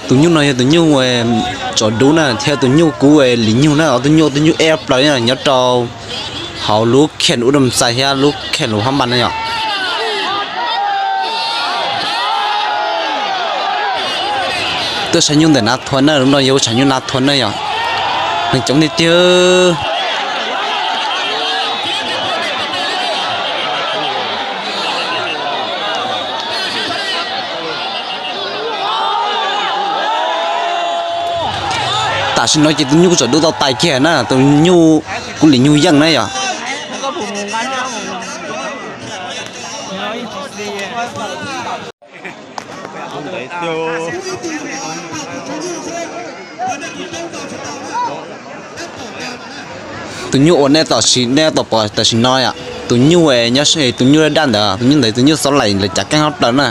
Tus nyuj no yog tus nyuj tsov dub na, thiab tus nyuj kub lim nyug na, ob tug nyuj, ob tug nyuj eb plaws nyob rau hauv lub kheem ub dam xais thiab lub kheem lus hab npas na yom. Tuaj saib nyuj ntawm Nav Thuam na, lub no yog tshav nyuj Nav Thuam na yom. Neeg coob tiag tiag. Tam sim no ces tus nyuj kuj tsov dub tau tais kiag na, tus nyuj kuj lim nyug yeej na yom. Tus nyuj uas nej tom sim, nej tom pom tam sim no yom, tus nyuj nyob, tus nyuj daj daj ntawd, tus nyuj ntawd tus nyuj xob laim lawv cav keeb hab plaws na.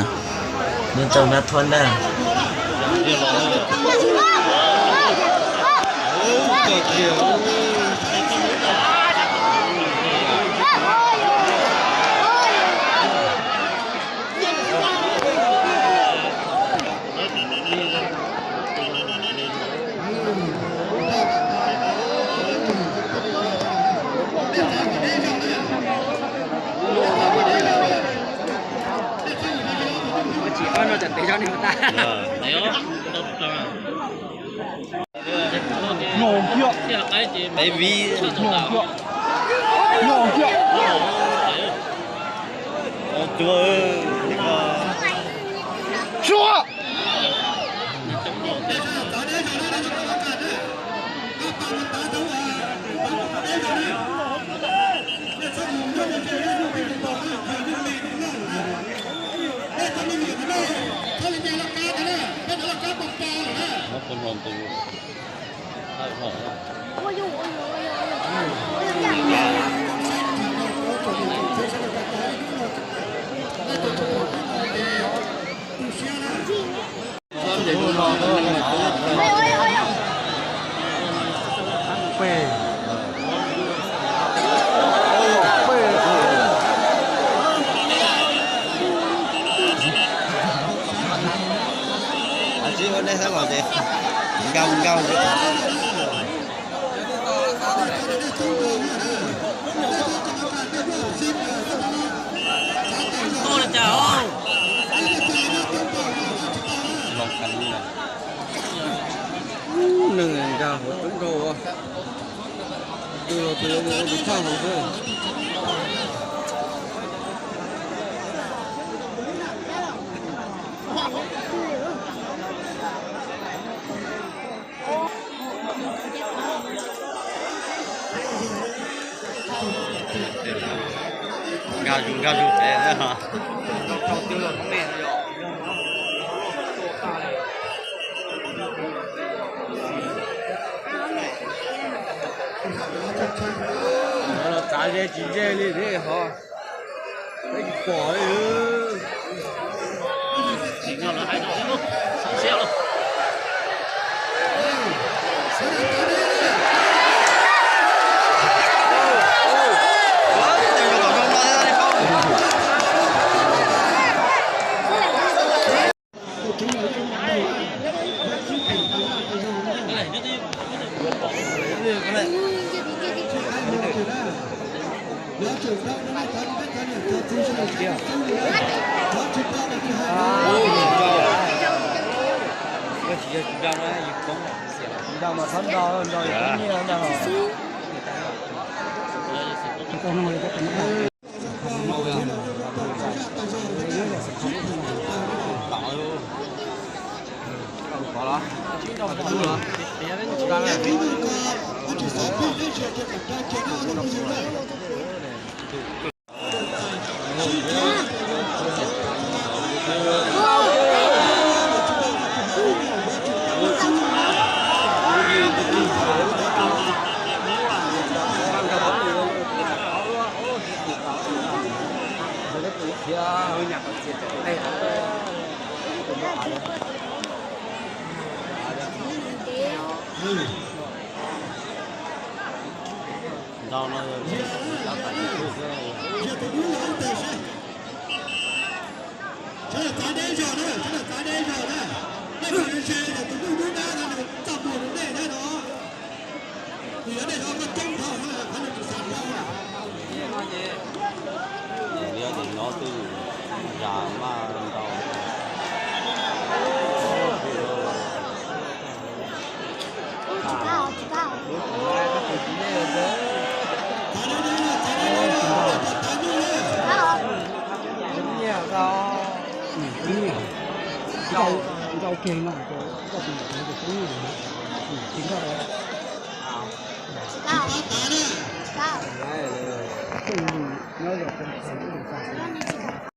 Neeg nkag hauv coob dhau, tus los tus ua tus thaj hauv xwb. Nkag zus nkag zus pem xwb. Los txav ze tsis ze li thiab hov. Peb tsis pom li. Ces tus nyuj dub dab no nws txaj muag rau nej thiab no. Nws yuav nej zov koj coob dhau na, qhov no nws xav dhau na. Nws yuav ces nyob twj ywm, zas maj ntau.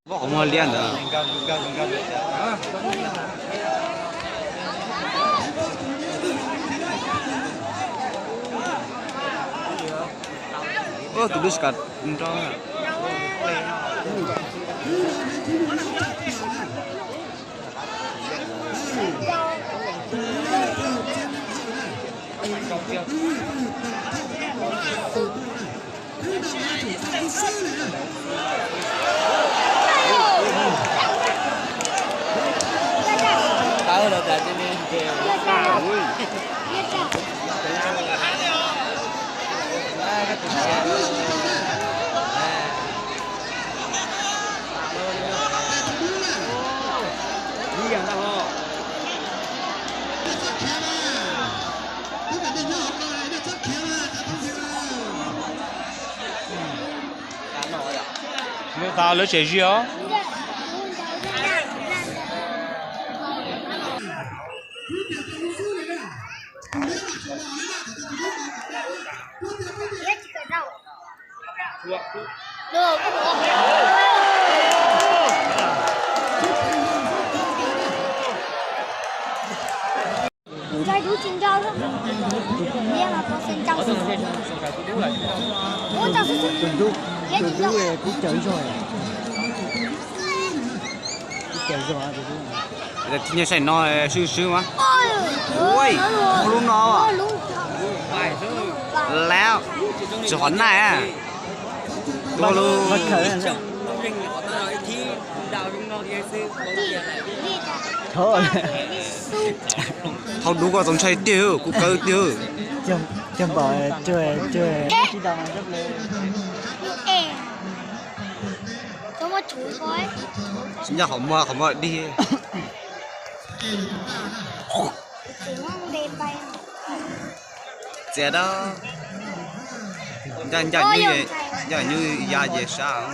Voj qhov muag liab ntawd. Tus lub skas nrog. Tau lawv tseem zij os. Tus ntub, tus ntub, kuv caw zog. Kuv caw zog tus ntub. Tib nyuag saib no swb swb mas. Ui, lub no. Lab, tsis qhov naj. Tua lub. Thaum dub koj txaus ntshai tiag, kuv kawg tiag. Cog npaum, cog, cog. Tsis nco qhov muag, qhov muag dig. Txias dab. Ncaim, ncaim nyuj, ncaim nyuj ya ces sab.